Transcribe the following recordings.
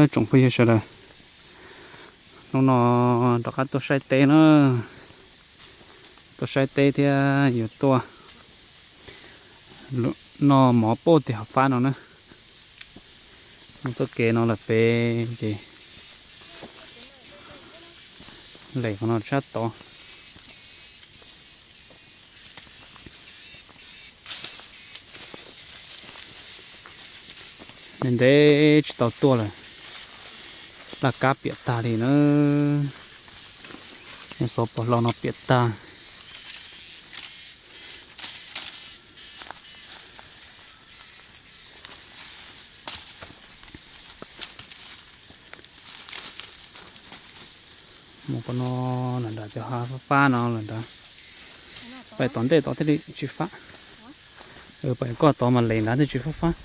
Tsoom phooj ywg sawv daws, hnub no rov qab tuaj saib teb na, tuaj saib teb thiab yuav tuaj noj mov puag tim hav fab no na. Mus txoj kev no lawm pem ces lem qhov no sab tod. Ntev ntev tsis tau tuaj lawm, laj kab piam tag li na, xov pos hlau no piam tag. Mus qhov no lawm nram cov hav fab fab no lawm nrad, pais tom ntej tod thiaj li tsis fab. Pais koj tod mas lem nrad thiaj tsis fab fab.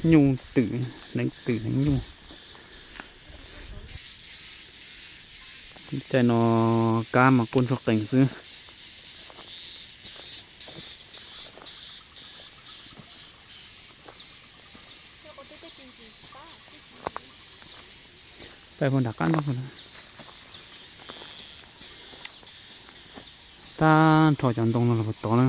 Nyuj twm, hneev twm hneev nyuj. Caij no kab mas quaj ntsuag qees xwb. Peb puag nram qab no, tag nrho cov ntoo no los puag tod na.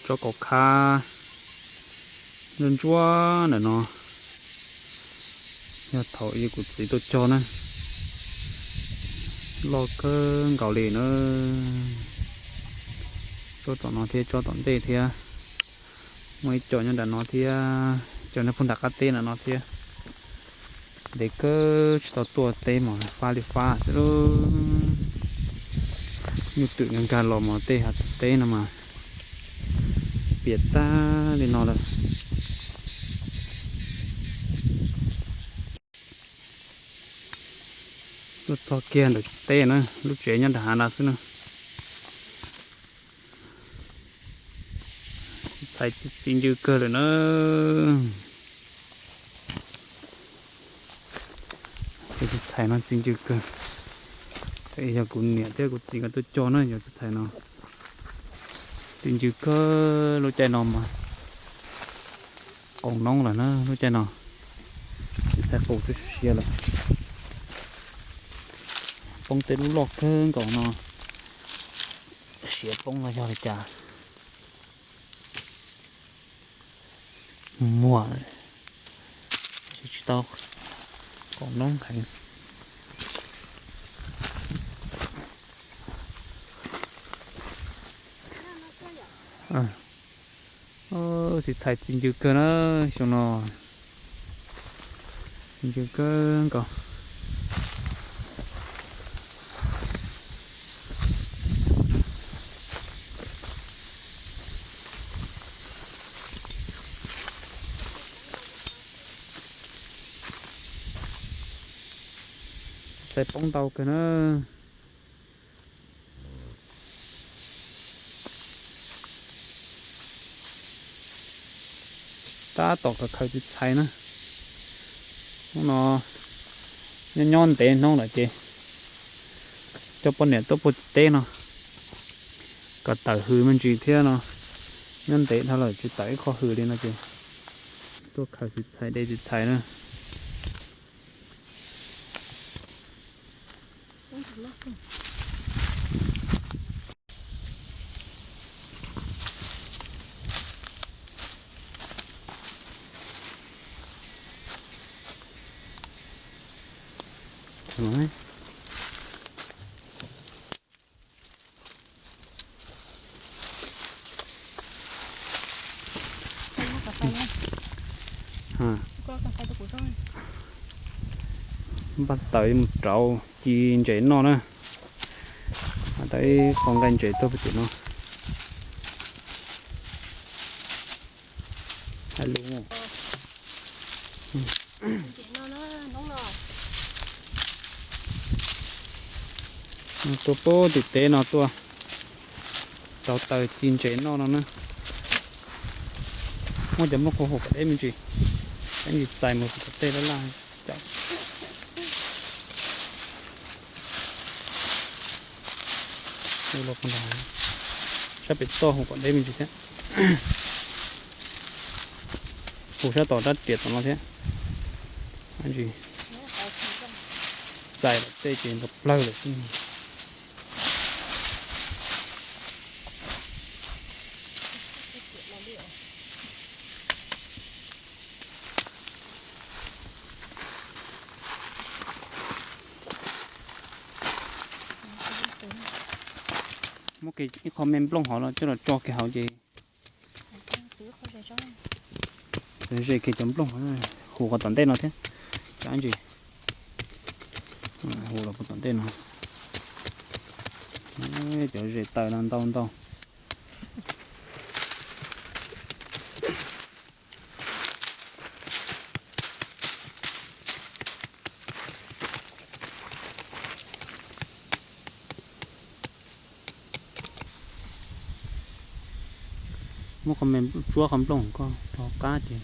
Tsob kaum khab ntsuab ntsuab ntawm no yog thaum ub kuv txiv tuaj cog na, loj kawg nkaus li na. Tsob tom no thiab tsob tom ntej thiab, muaj ib co nyob nram no thiab, co nyob puag nram qab teb nram no thiab. Ntev kawg tsis tau tuaj teb mas fab li fab xwb. Nyuj twm nkag nkag los mas tej hav teb no mas piam tag li no lawm. Tuaj txog kiag ntawm teb na, lub tsev nyob nram hav no xwb na. Txiv txhais txi ncw kawg lawm na. Txiv txhais no txi ncw kawg. Yog kuv niam thiab kuv txiv nkawd tuaj cog na, yog txiv txhais no txi ncw kawg. Lub caij no mas qaum noob lawm na, lub caij no txiv txhais qaum tu siav lawm. Poob tej lub loj kawg nkaus no, siav poob los yog li cas. Muag, tsis tau qaum noob heev. Txiv txhais txi ncw kawg na, xyoo no txi ncw kawg nkaus. Txhais poob ntau kawg na. Tab tom khaws khaws txiv txhais na. Hnub no nyob nyob ntev hnub lawm ces coj poj niam tuaj puag tim teb no kom tawm hws me ntsis thiab no. Nyob ntev dhau lawm tsis tawm ib qho hws li no ces tuaj khaws txiv txhais, de txiv txhais na. Npaj tawm mus rauv ci ntses noj na. Tau ib qho nqaij ntses tuaj puag tim no. Hais lus. Tuaj puag tim teb no tuaj rauv taws ci ntses noj no na. Muab cov nplooj qhuav haum kom deb me ntsis, ib ntsis txais mus kom tej laj laj cov. Los puag nrad. Sab pem toj hu kom deb me ntsis thiab. Hu sab tom rab riam tom no thiab. Ntsis txais tej ces nrov plawg lawm xwb. Muab kiag ib qho me nplooj hov los coj los tso kiag hauv ces ze kiag cov nplooj hu qhov tom ntej no thiab. Cov ntsis hu los tom ntej no. Cov ze taws no ntau ntau. Muab qhov me tsuab qhov nplooj koj rau qab ces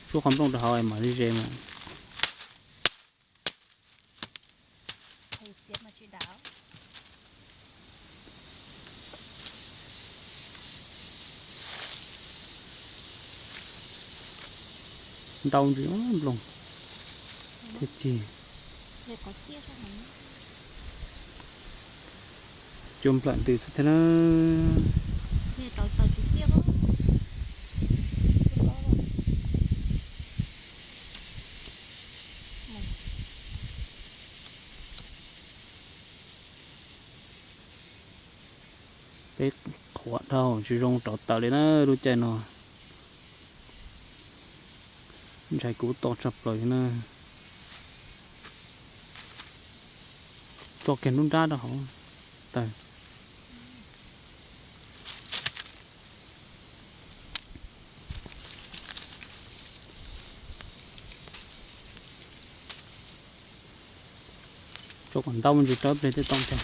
tsuab qhov nplooj rau hauv mam li ze mus. Ntau ntsis nplooj thiab cig. Cua nplawm ntws xwb thiab na. Peb qhuav dhau tsis zoo rauv taws li na lub caij no. Ntshai kub to tshaj plaws li na. Tso kiag nruab nrab rau hauv taws. Tso kom ntau me ntsis rau ib pliag thiaj tau ntag.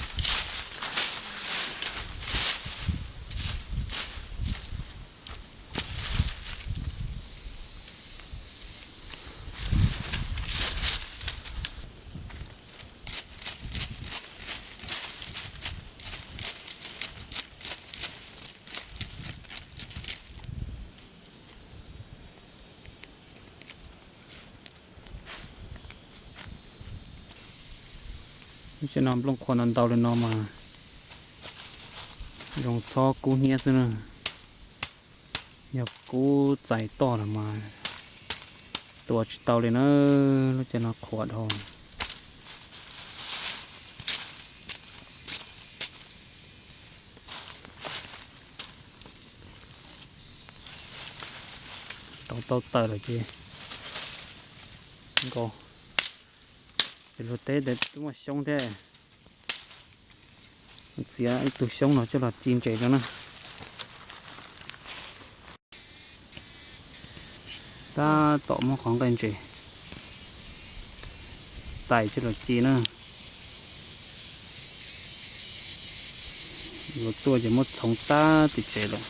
Lub caij no nplooj qhuav ntau ntau li no mas zoo txhob kub hnyiab xwb na. Yog kub txais toj lawm mas tua tsis tau li na. Lub caij no qhuav dhau. Rauv tau taws lawm ces nkaus. Ces luag teb tias twb muaj xyoob thiab, txiav ib tug xyoob no coj los ci ntses rau na. Tab tom muab qhov nqaij ntses tais coj los ci na. Yuav tuaj ces muab txhoov tag tim tsev lawm.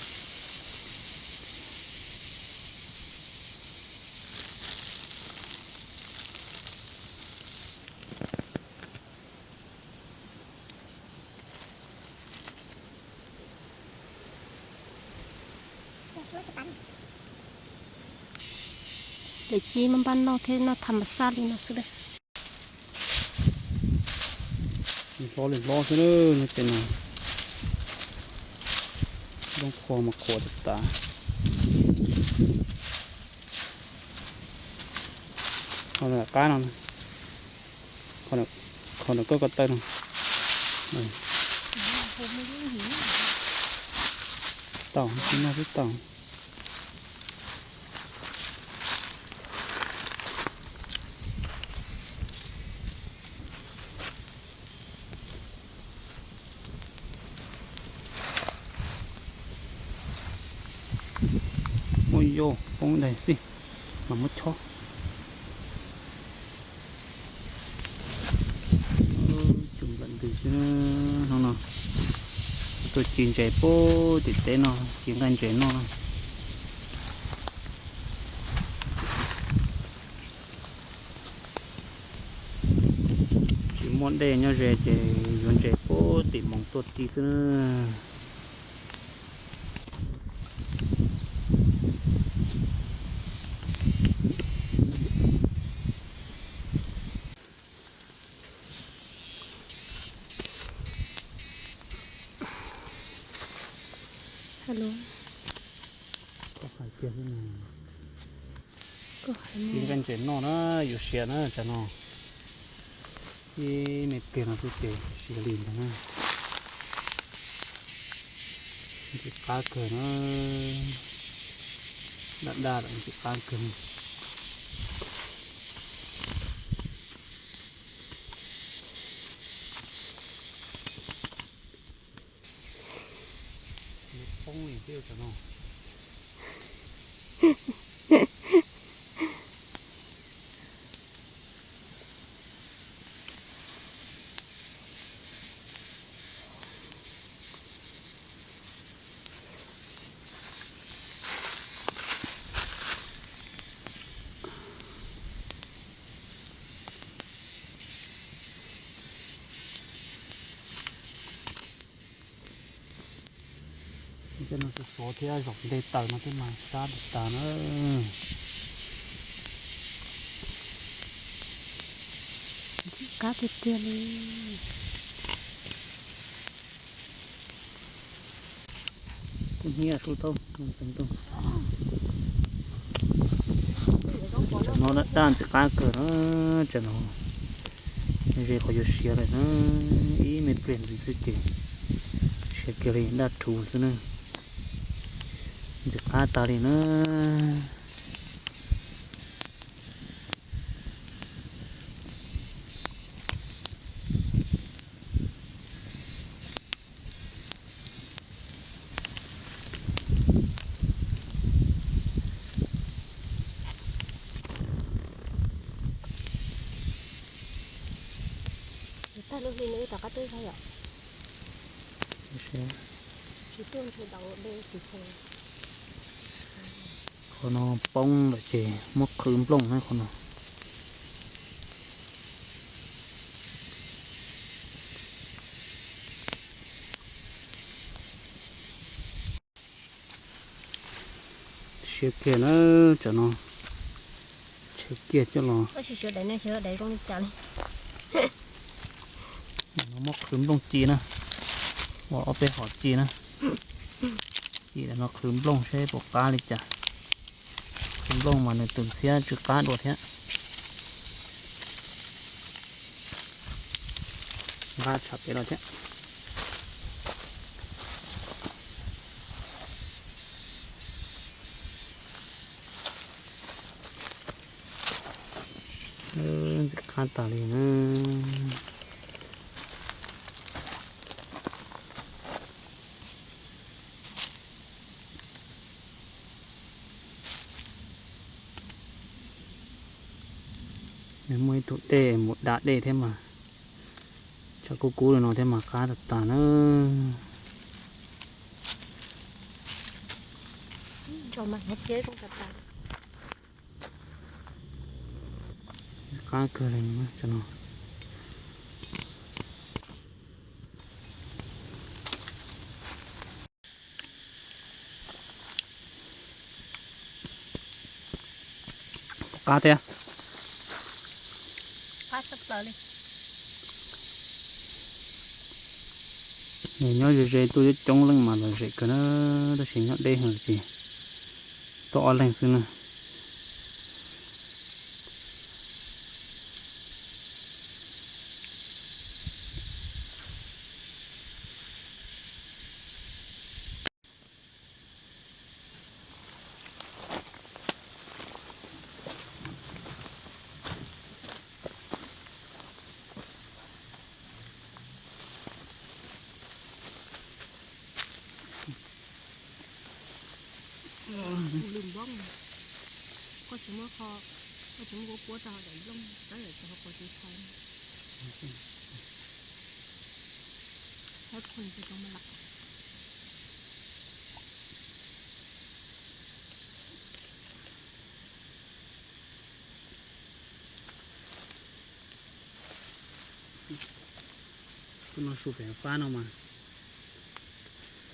Lawv ci npaj noj thiab noj tham mas xaj li no xwb. Hlob li hlob xwb lub caij no. Nplooj qhuav mas qhuav tas tas. Qhov qab no, qhov no koj ko taw no. Tau, noj twb tau. Ua yau poob daim xij mas muab chob. Cua nplawm ntws xwb. Hnub no tuaj ci ntses puag tim teb no, ci nqaij ntses noj no. Tsis Dej nyob ze ces yuav ntses puag tim moos tuaj ti xwb na. Ib nqaij ntses noj na, yuav siav na tsam no. Ib me pliag no xwb ces siav li ntag na. Ntxim qab kawg na, daj daj lawm ntxim qab kawg. Poob li thiab tsam no. Tej no suav suav thiab, zaum nte taws no thiab mas sab tas tas na. Qab tiag tiag li. Kuv hnyiab sub tau ntoo. Tam no daj daj ntxim qab kawg na, tsam no ze qhov yuav siav lawm na, ib me pliag ntxiv xwb ces siav kiag li daj rhuv xwb na, ntxim qab tas li na. Tag lub hli no wb rov qab twb zog yom. Tsis tuaj nrhiav daus de tsis tau. Qhov no poob lawm ces muab qhwv nplooj na qhov no. Siav kiag na, tsam no tshem kiag coj los. Muab qhwv nplooj ci na, ua ob peb hom ci na, ci no qhwv nplooj seb puas qab li cas. Qhwv nplooj mas nws tus ntxhiab tsw qab dua thiab. Nqa tsham pem los thiab. Ntxim qab tas li na. Nws muaj ib tug dej mus da dej thiab mas, tshav kub kub li no thiab mas qab tas tas na. Qab kawg li no. Qab thiab. Nws nyob ze ze tuaj coob coob leej mas lom zem kawg na, tab sis nyob deb heev ces tuaj ob leeg xwb na. Lwm nplooj, koj tsis muab kho, koj tsis muab kuab kuab rau daim nplooj, rau daim txog qhov tsis txhais. Tuaj noj su pem fab no mas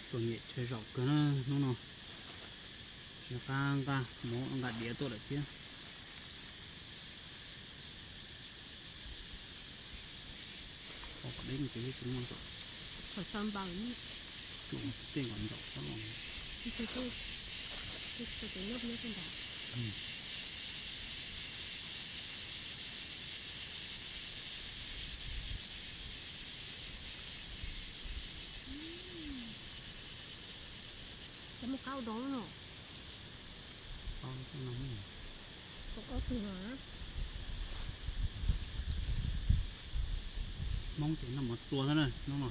txom nyem chaw zaum kawg na hnub no. Nqa nqa hmoov nqa diav tuaj lawm thiab. Qhov deb no ces ib tug no zaum. Qhov so npaws, tej nkaus zaum txhob los. Cov mus qab ua dog no. Hmoob ces noj mov txua xwb na hnub no.